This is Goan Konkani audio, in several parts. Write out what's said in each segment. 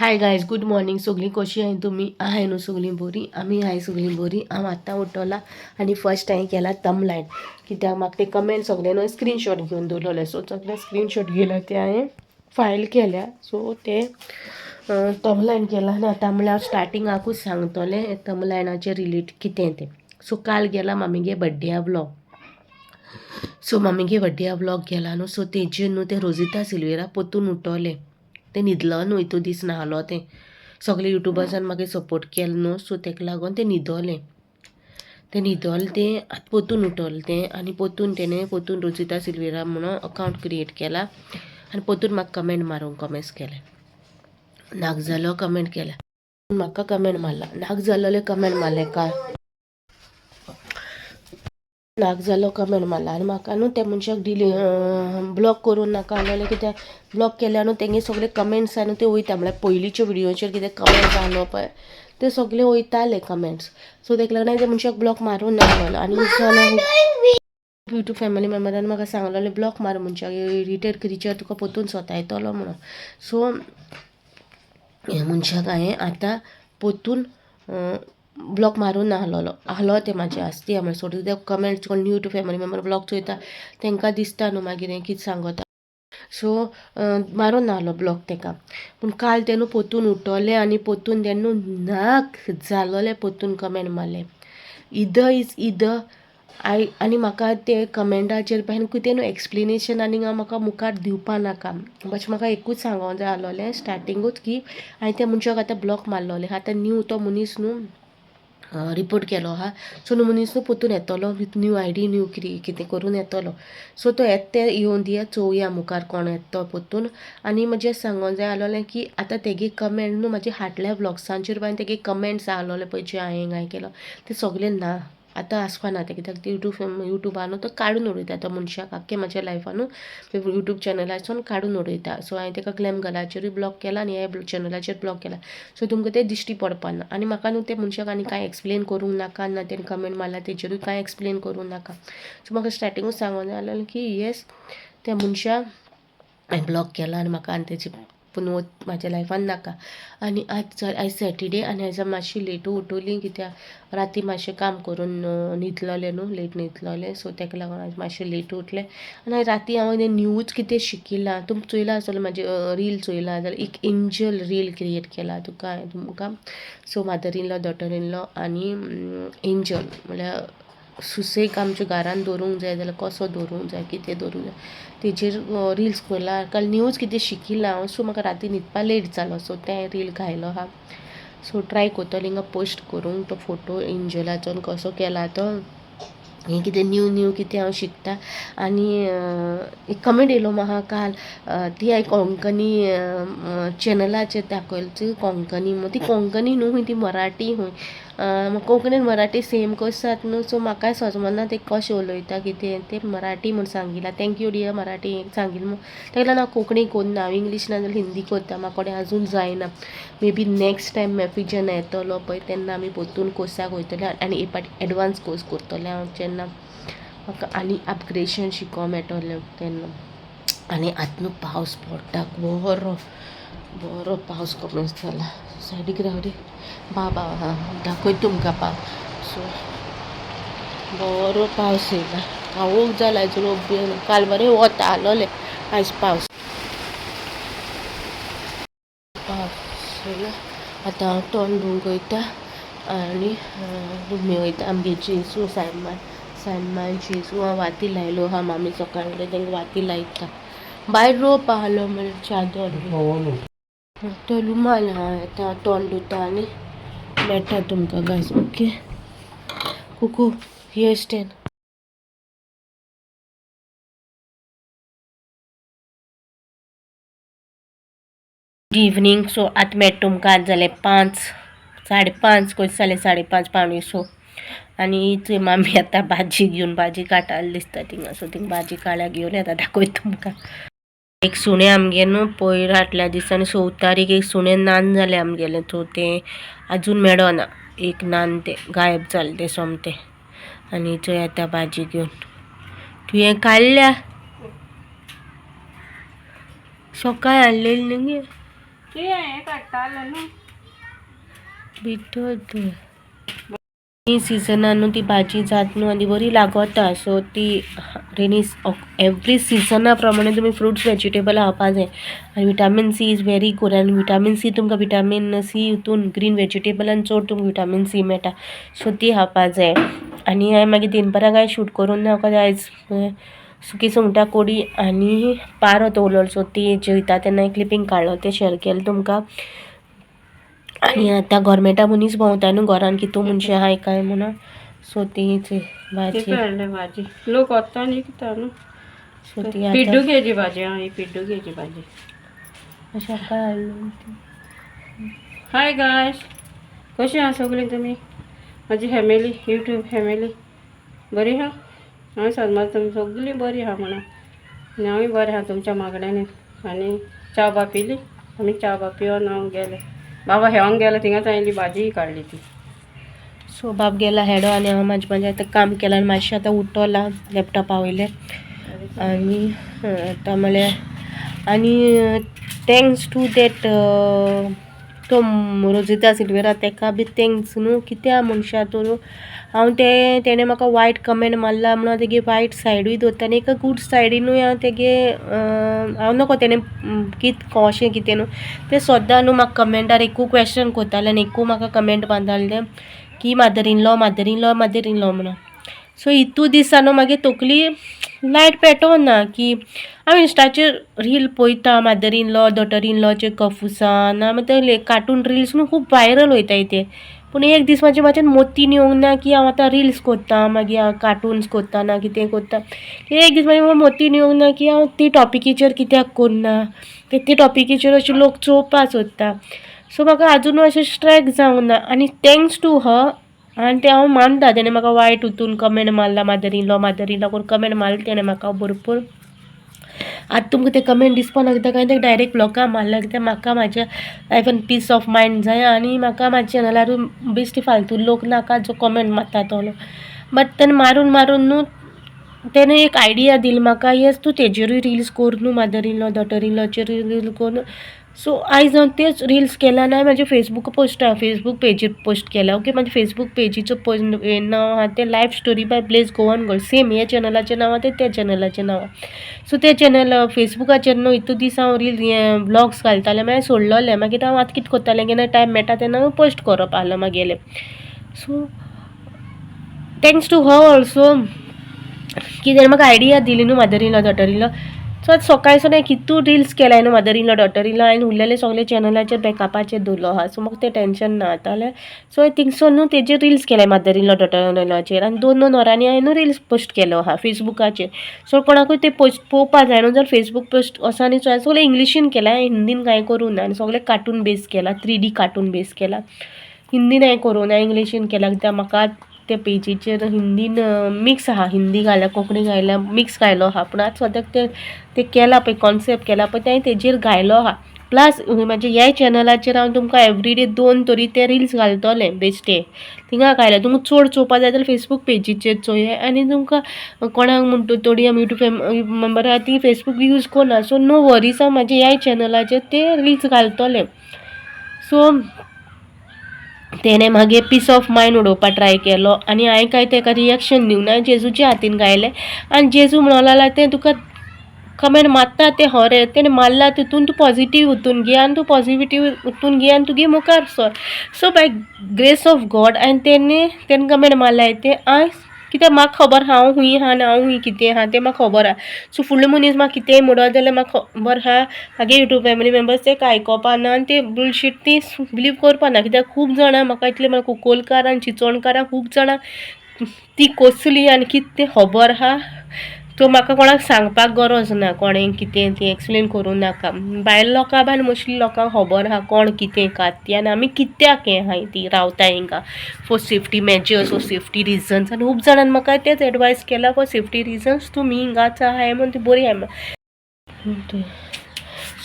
Hi guys, good morning. सगळीं कशी आहाय तुमी? आहाय न्हू सगळीं बरी? आमी आहाय सगळीं बरी. हांव आतां उठला आनी फर्स्ट हांवें केला तमलायन, कित्याक म्हाका ते कमेंट सगळे न्हू स्क्रीनशॉट घेवन दवरलेले. सो सगळे स्क्रीनशॉट घेयला ते हांवें फायल केल्या. सो ते तमलायन केला आनी आतां म्हणल्यार हांव स्टार्टिंगाकूच सांगतलें तमलायनाचेर रिलेट कितें तें. सो काल गेला मामीगे बड्डेया व्लॉग. सो मामीगे बड्डेया व्लॉग गेला न्हू, सो तेजेर न्हू तें रोजिता सिल्वेरा पोतून उठोलें. तें न्हिदलो न्हू, इतू दीस नाहलो तें. सगळे युट्यूबर्सान म्हाका सपोर्ट केलो न्हू, सो तेका लागून तें न्हिदोलें. तें न्हिदोलें तें आतां पोतून उठोलें तें आनी पोतून तेणें पोतून रोजिता सिल्वेरा म्हणून अकावंट क्रिएट केला आनी पोतून म्हाका कमेंट मारूंक कमेंट्स केले. नाक जालो कमेंट केला, म्हाका कमेंट मारला, नाक जालोले कमेंट मारले काल. नाक जालो कमेंट मारला आनी म्हाका न्हू त्या मनशाक डिली ब्लॉक करूं नाका आहलोलें, कित्याक ब्लॉक केल्यार न्हू तेंगे सगळे कमेंट्स न्हू ते वयता. म्हळ्यार पयलींच्या व्हिडियोचेर कितें कमेंट्स आहलो पळय ते सगळे वयताले कमेंट्स. सो तेका लागून हांवें त्या मनशाक ब्लॉक मारूं नाहलोलो. आनी यूट्यूब फॅमिली मेम्बरान म्हाका सांगलोलें ब्लॉक मार मनशाक, इरिटेट क्रिचर तुका पोतून सोतायतलो म्हणून. सो ह्या मनशाक हांवें आतां पोतून ब्लॉक मारून नाहलोलो आहलो. तें म्हाजें आसती म्हळ्यार सोडून ते कमेंट्स कोण new to family member block चोयता तेंकां दिसता न्हू मागीर हें कितें सांगता. सो मारून नाहलो ब्लॉक तेका. पूण काल तें न्हू पोतून उठोलें आनी पोतून तें न्हू नाक जालोलें पोतून कमेंट मारलें. इद is इद I. आनी म्हाका ते कमेंटाचेर पळय कितें न्हू एक्सप्लेनेशन आनी हांव म्हाका मुखार दिवपा नाका. बट म्हाका एकूच सांगोंक जाय आहलोलें स्टार्टिंगूच की हांवें त्या मनशाक आतां ब्लॉक मारलोलें. आतां न्यू तो मनीस न्हू रिपोर्ट केलो आहा. सो न्हू मनीस न्हू पोतून येतलो with new I D, new कितें करून येतलो. सो तो येता ते येवन दिया, चोवया मुखार कोण येता तो पोतून. आनी म्हजें सांगोंक जाय आहलोलें की आतां तेगे कमेंट न्हू म्हाजे फाटल्या व्लॉग्सांचेर पळय तेगे कमेंट्स आहलोले पळय जे हांवें काय केलो ते सगळे ना आतां आसपा ना ते, कित्याक ते युट्यूबान न्हू तो काडून उडयता तो मनशाक आख्खे म्हाज्या लायफान न्हू युट्यूब चॅनलासून काडून उडयता. सो हांवें तेका ग्लॅम गर्लाचेरूय ब्लॉक केला आनी ह्या चॅनलाचेर ब्लॉक केला. सो तुमकां तें दिश्टी पडपा ना. आनी म्हाका न्हू त्या मनशाक आनी कांय एक्सप्लेन करूंक नाका ना तेणें कमेंट मारला तेजेरूय कांय एक्सप्लेन करूंक नाका. सो म्हाका स्टार्टिंगूच सांगोंक जाय आहलोलें की येस, त्या मनशाक हांवें ब्लॉक केला आनी म्हाका आनी तेजी पूण म्हाज्या लायफान नाका. आनी आज आयज सॅटर्डे आनी आयज मातशी लेटू उठोली, कित्याक राती मातशें काम करून न्हिदलोलें न्हू, लेट न्हिदलोलें. सो तेका लागून आयज मातशें लेट उठलें. आनी राती हांव न्यूज कितें शिकिलां तुमी चोयलां आसतलें, म्हाजें रील चोयलां जाल्यार एक एंजल रील क्रिएट केला तुका हांवें तुमकां. So mother in law, daughter in law आनी एंजल म्हळ्यार सुसेग आमच्या घरान दवरूंक जाय जाल्यार कसो दवरूंक जाय, कितें दवरूंक जाय तेजेर रिल्स पळयला. काल न्यूज कितें शिकिलां हांव. सो म्हाका राती न्हिदपा लेट जालो. सो तें रील घायलो आहा. सो ट्राय करतलें हिंगा पोस्ट करूंक तो फोटो एंजलाचो कसो केला तो. हें कितें न्यू न्यू कितें हांव शिकता. आनी एक कमेंट येयलो म्हाका काल, ती हांवें कोंकणी चॅनलाचेर दाखयली कोंकणी म्हूण. ती कोंकणी न्हू खंय, ती मराठी खंय. कोंकणी आनी मराठी सेम कशें जाता न्हू. सो म्हाकाय समजना ते कशें उलयता कितें तें. मराठी म्हूण सांगिलां, thank you dear Marathi सांगिलां म्हूण. तेका लागून हांव कोंकणी कोन्ना, हांव इंग्लीश ना जाल्यार हिंदी करता. म्हाका कोणें आजून जायना. मे बी नेक्स्ट टायम मेफी जेन्ना येतलो पळय तेन्ना आमी पोतून कोर्साक वयतले आनी एक पाटी एडवांस कोर्स करतलें हांव, जेन्ना म्हाका आनी अपग्रेडेशन शिकोवंक मेळटलें तेन्ना. आनी आतां न्हू पावस पडटा बरो बरो पावस कमेंच जाला. सायडीक राव रे बाबा, दाखय तुमकां पावस. सो बरो पावस येयला, काळोख जाला आयज. काल बरें वत आहलोलें, आयज पावस पावस येयला. आतां हांव तोंड धुवंक वयता आनी रुमी वयता. आमगे जेजू सायमान, सायमान जेजू हांव वाती लायलो आहा. मामी सकाळीं तेंका वाती लायता. भायर रोप आहलो म्हळ्यार चादर तो रुमाल आहा. आतां हांव तोंड धुता आनी मेळटा तुमकां guys. Okay Kuku, here stand. Good evening. So आतां मेळटा तुमकां. आतां जालें 5, 5:30 कशें जालें, 5:30 5:45. आनी थंय मामी आतां भाजी घेवन भाजी काडटाली दिसता थिंगा. सो थिंगा भाजी काळ्या घेवन येता, दाखयता तुमकां. एक सुणें आमगे न्हू पयर फाटल्या दिसांनी 6 तारीख एक सुणें नान जालें आमगेलें. सो तें आजून मेळना, एक नान तें गायब जालें तें सोमतें. आनी थंय येता भाजी घेवन. तुवें काडल्या सकाळी हाडलेली न्हू गे? ती हें काडटालें न्हू. बिटोट रेनी सिजनान न्हू ती भाजी जात न्हू आनी बरी लागता. सो ती रेनी एवरी सिजना प्रमाणे तुमी फ्रुट्स वेजिटेबल खावपा जाय आनी vitamin C is very good. आनी विटामीन सी तुमकां, विटामीन सी हितून ग्रीन वेजिटेबलान चड तुमकां विटामीन सी मेळटा, सो ती खावपा जाय. आनी हांवें मागीर दनपरां कांय शूट करूंक ना. आयज सुकी सुंगटां कोडी आनी पारो दवरलो, सो ती जेयता तेन्ना क्लिपींग काडलो, तें शेअर केलें तुमकां. आनी आतां गोरमेंटा मनीस भोंवता न्हू घरान, कितू मनशां आहाय काय म्हणून, सो तीच ती भाजी. काडले भाजी लोक वता न्ही कितें न्हू. सो ती आतां पिड्डुकेची भाजी आं ही, पिड्डुकेची भाजी. अशें काय हाडली. हाय गायस, कशी आहा सगळीं तुमी? म्हाजी फॅमिली, यूट्यूब फॅमिली बरी आहा? हांव सदमात तुमी सगळीं बरी आहा म्हणा आनी हांवूय बरें आहा तुमच्या मागण्यांनी. आनी च्या बा पिली आमी? च्या बा पिवन हांव गेले, बाबा हेवंक गेले, थिंगाच आयली, भाजीय काडली ती. सो बाब गेला हेडो आनी हांव म्हाजें म्हाजें आतां काम केलां आनी मातशें आतां उठोला लॅपटॉपा वयलें. आनी आतां म्हळ्यार आनी thanks to that तो रोजिता सिल्वेरा, तेका बी thanks न्हू. कित्या मनशा तर हांव तें तेणें म्हाका वायट कमेंट मारला म्हणून तेगे वायट सायडूय दवरता आनी एका गूड सायडीनूय हांव तेगे हांव नको तेणें कित कशें कितें न्हू तें सद्दां न्हू म्हाका कमेंटार एकू क्वेश्चन करतालें आनी एकू म्हाका कमेंट बांदतालें तें की mother in law, mother in law, mother in law म्हणून. सो हितू दिसा न्हू मागीर तकली लायट पेटोना की हांव इंस्टाचेर रील पळयता, mother in law, daughter in लॉचे कफुसां ना मागीर ते कार्टून रिल्स न्हू खूब वायरल वयताय ते. पूण एक दीस म्हाजे म्हाज्यान मतीन येवंक ना की हांव आतां रिल्स कोत्ता, मागीर हांव कार्टुन्स कोत्ता ना कितें कोत्ता. एक दीस म्हाज्या मतीन येवंक ना की हांव ती टॉपिकीचेर कित्याक करना ते. ते टॉपिकीचेर अशे लोक चोवपा सोदता. सो म्हाका आजुनूय अशें स्ट्रायक जावंक ना. आनी thanks to her, आनी तें हांव मानता, तेणें म्हाका वायट हितून कमेंट मारला, mother in law, mother in law करून कमेंट मारला तेणें म्हाका भरपूर. आतां तुमकां ते कमेंट दिसपा लागता काय ते डायरेक्ट ब्लॉका मारला, कित्याक म्हाका म्हाज्या लायफान पीस ऑफ मायंड जाय आनी म्हाका म्हाज्या चॅनलारूय बेश्टे फालतू लोक नाका जो कमेंट मारता तो. बट तेणें मारून मारून न्हू तेणें एक आयडिया दिली म्हाका, येस, तूं तेजेरूय रिल्स कर न्हू, mother in law, daughter in लॉचेर reel कर. सो आयज हांव तेच रिल्स केला आनी हांवें म्हाजे फेसबूक पोस्ट, फेसबूक पेजीर पोस्ट केला. ओके, म्हाजे फेसबूक पेजीचो नांव आहा तें life story by Blaze Goan girl. Same ह्या चॅनलाचें नांव आहा तें त्या चॅनलाचें नांव आहा. सो तें चॅनल फेसबुकाचेर न्हू इतू दीस हांव रील हें ब्लॉग्स घालतालें, मागीर सोडलोलें. मागीर हांव आतां कितें करतालें, केन्ना टायम मेळटा तेन्ना पोस्ट करप आहलो मागेलें. So thanks to her also की तेणें म्हाका आयडिया दिली न्हू mother in law, daughter in law. So आतां सकाळी सावन हांवें कितू रिल्स केलाय न्हू mother in law, daughter in law, हांवें उरलेले सगळे चॅनलाचेर बॅकअपाचेर दवरलो आहा. सो म्हाका तें टेंशन ना आतां जाल्यार. सो हांवें थिंगसोन न्हू तेजेर रिल्स केले mother in law, daughter in लॉचेर आनी दोन दोन वरांनी हांवें न्हू रिल्स पोस्ट केलो आहा फेसबुकाचेर. सो कोणाकूय ते पोस्ट पळोवपा जाय न्हू जाल्यार फेसबूक पोस्ट वचोन आनी चोय. सगळें इंग्लिशीन केलां, हिंदीन कांय करूं ना आनी सगळें कार्टून बेस केला, 3D cartoon base केला. हिंदीन हांवें करूं ना, इंग्लिशीन केला, कित्याक म्हाका ते पेजीचेर हिंदीन मिक्स आहा, हिंदी घाल्या, कोंकणी घायल्या, मिक्स घायलो आहा. पूण आतां सद्याक तें तें केलां पळय, कॉन्सेप्ट केला पळय, तें तेजेर घायलो आहा. प्लस म्हाजे ह्याय चॅनलाचेर हांव तुमकां एवरीडे दोन तरी ते रिल्स घालतलें बेश्टे. थिंगा घायल्या तुमकां चड चोवपा जाय जाल्यार फेसबूक पेजीचेर चोया. आनी तुमकां कोणाक म्हणटा थोडीं आमी यूट्यूब मेंबर आहा ती फेसबूक यूज करना, सो नो वरीज, हांव म्हाजे ह्याय चॅनलाचेर ते रिल्स घालतलें. सो तेणें मागीर पीस ऑफ मायंड उडोवपा ट्राय केलो आनी हांवें कांय तेका रिएक्शन दिवंक ना. जेजूच्या हातीन गायलें आनी जेजू म्हणो लागला, तें तुका कमेंट मारता तें खरें, तेणें मारला तितून तूं पॉजिटीव हितून घे आनी तूं पॉजिटीव हितून घे आनी तुगे मुखार sir. So by grace of God आनी तेणें तेणें कमेंट मारलाय तें हांवें, कित्याक म्हाका खबर हांव खूंय आहा आनी हांव खूंय कितें आहा तें म्हाका खबर आहा. सो फुडलो मनीस म्हाका कितेंय म्हणत जाल्यार म्हाका खबर आहा, म्हागे यूट्यूब फॅमिली मेंबर्स ते आयकोपा ना आनी ते बुलशीट ती बिलीव करपा ना. कित्याक खूब जाणां म्हाका इतलें म्हळ्यार कुंकळकार आनी चिंचोणकारां खूब जाणां ती कसली आनी कितें तें खबर आहा. सो म्हाका कोणाक सांगपाक गरज ना, कोणें कितें तें एक्सप्लेन करूं नाका. भायल लोकां बायल मोस्टली लोकांक खबर आहा कोण कितें खात ती आनी आमी कित्याक हें आहाय ती रावता हिंगा, for safety measures, for safety reasons. आनी खूब जाणांनी म्हाका तेच एडवायस केला, फॉर सेफ्टी रिजन्स तुमी हिंगाच आहाय म्हूण ती बरी आहा.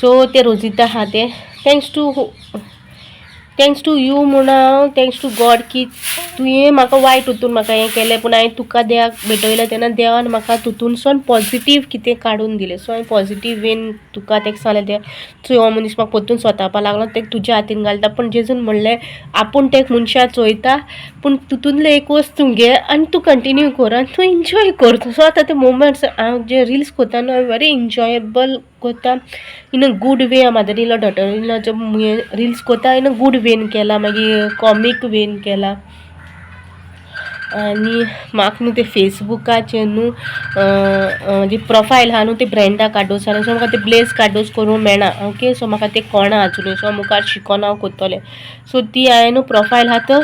सो ते रोजिता आहा तें thanks to Thanks to you म्हूण हांव thanks to God की तुवें म्हाका वायट हितून म्हाका हें केलें, पूण हांवें तुका देवाक भेटयलें तेन्ना देवान म्हाका तितूनसून पॉजिटीव कितें काडून दिलें. सो हांवें पॉजिटीव वेन तुका ताका सांगलें, देवा चोय हो मनीस म्हाका परतून सोतावपा लागलो, तेका तुज्या हातीन घालता. पूण जेजून म्हणलें आपूण तेका मनशा चोयता, पूण तितूंतलें एक वस्त तूं घे आनी तूं कंटिन्यू कर आनी तूं एन्जॉय कर. सो आतां ते मुमेंट्स हांव जे रिल्स कोत्ता न्हू, हांव वेरी एन्जॉयेबल कोत्ता in a good way. Mother in law, daughter in law reels कोत्ता, इन अ गूड when केला, मागीर कॉमीक when केला. आनी म्हाका न्हू ते फेसबुकाचेर न्हू म्हजी प्रोफायल आहा न्हू, ते ब्रेंडा कार्डोस आहा, सो म्हाका ते ब्लेज कार्डोस करूंक मेळना. ओके, सो म्हाका ते कोणा आजुनूय, सो मुखार शिकोन हांव कोत्तोलें. सो ती हांवें न्हू प्रोफायल आहा तो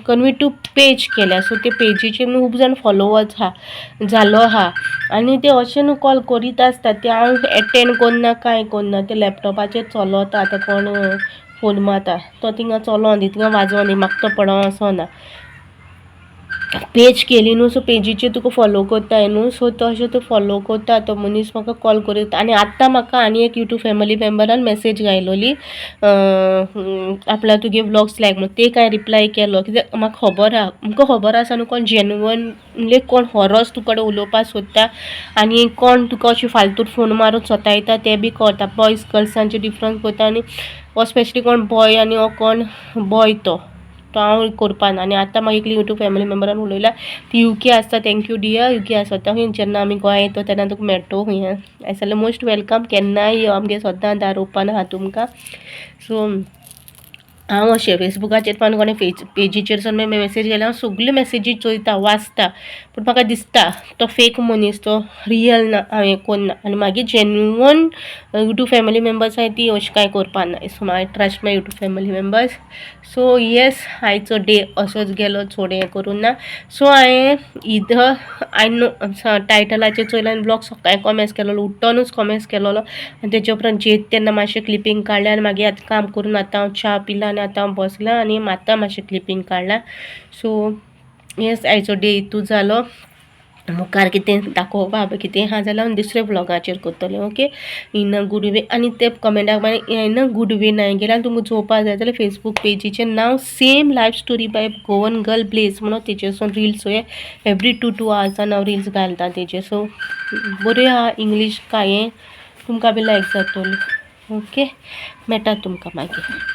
कन्वर्ट टू पेज केल्या. सो ते पेजीचेर न्हू खूब जाण फॉलोवर्स आहा जालो आहा आनी ते अशें न्हू कॉल करीत आसता, ते हांव एटेंड कोन्ना, कांय कोन्ना. ते लॅपटॉपाचेर चलोता. आतां कोण फोन मारता तो थिंगा चलोन दी, थिंगा वाजोन दी, म्हाका तो पडों वचोना. पेज केली न्हू, सो पेजीचेर तुका फॉलो कोत्ताय न्हू, सो तशें तो फॉलो कोत्ता तो मनीस म्हाका कॉल करीत. आनी आतां म्हाका आनी एक यूट्यूब फॅमिली मेम्बरान मॅसेज घायलोली, आपल्या तुगे व्लॉग्स लायक म्हणून. ते हांवें रिप्लाय केलो, कित्याक म्हाका खबर आहा, आमकां खबर आसा न्हू कोण जेन्युअनली, कोण खरोच तुका कडेन उलोवपाक सोदता आनी कोण तुका अशें फालतू फोन मारून सतायता तें बी कळटा. बॉयज गर्ल्सांचे डिफरंस करता आनी हो स्पेशली कोण बॉय आनी हो कोण बॉय तो तो हांव करपाना. आनी आतां म्हाका एकली यूट्यूब फॅमिली मेम्बरान उलयला, ती युके आसता. Thank you dear, UK आसता खंय. जेन्ना आमी गोंया येता तेन्ना तुका मेळटो खंय. आयज जाल्यार मोस्ट welcome, केन्नाय यो, आमगे सद्दां दार ओपन आहा तुमकां. सो हांव अशें फेसबुकाचेर पण कोणें पेजीचेर सून मॅसेज गेल्यार हांव सगल्यो मॅसेजी चोयता, वाचता, पूण म्हाका दिसता तो फेक मनीस, तो रियल ना, हांवें कोन्ना. आनी मागीर जेन्युअन यूट्यूब फॅमिली मेम्बर्स आहाय ती अशें कांय करपा ना. So I trust my YouTube family members. So yes, आयचो डे असोच गेलो, चड हें करूं ना. सो हांवें इदर I know टायटलाचेर चोयलें आनी ब्लॉग सकाळीं कॉमेस केलोलो, उठ्ठोनूच कॉमेस केलोलो आनी तेजे उपरांत जेयत तेन्ना मातशें क्लिपींग काडलें आनी मागीर आतां काम करून आतां हांव च्या पिला आनी आतां हांव बसलां आनी आतां मातशें क्लिपींग काडलां. सो येस, आयचो डे हितू जालो. मुखार कितें दाखोवपा कितें आहा जाल्यार हांव दुसऱ्या व्लॉगाचेर करतलें. Okay, in a good way. आनी ते कमेंटाक मागीर इन अ गूड वे नाय गेल्यार तुमकां चोवपा जाय जाल्यार फेसबूक पेजीचें नांव same life story by Goan girl Blaze म्हणून, तेजेरसून रिल्स चोया. एवरी टू टू आवर्सान हांव रिल्स घालता तेजेर. सो बऱ्यो आहा, इंग्लीश कांय तुमकां बी लायक जातोली. ओके, मेळटा तुमकां मागीर.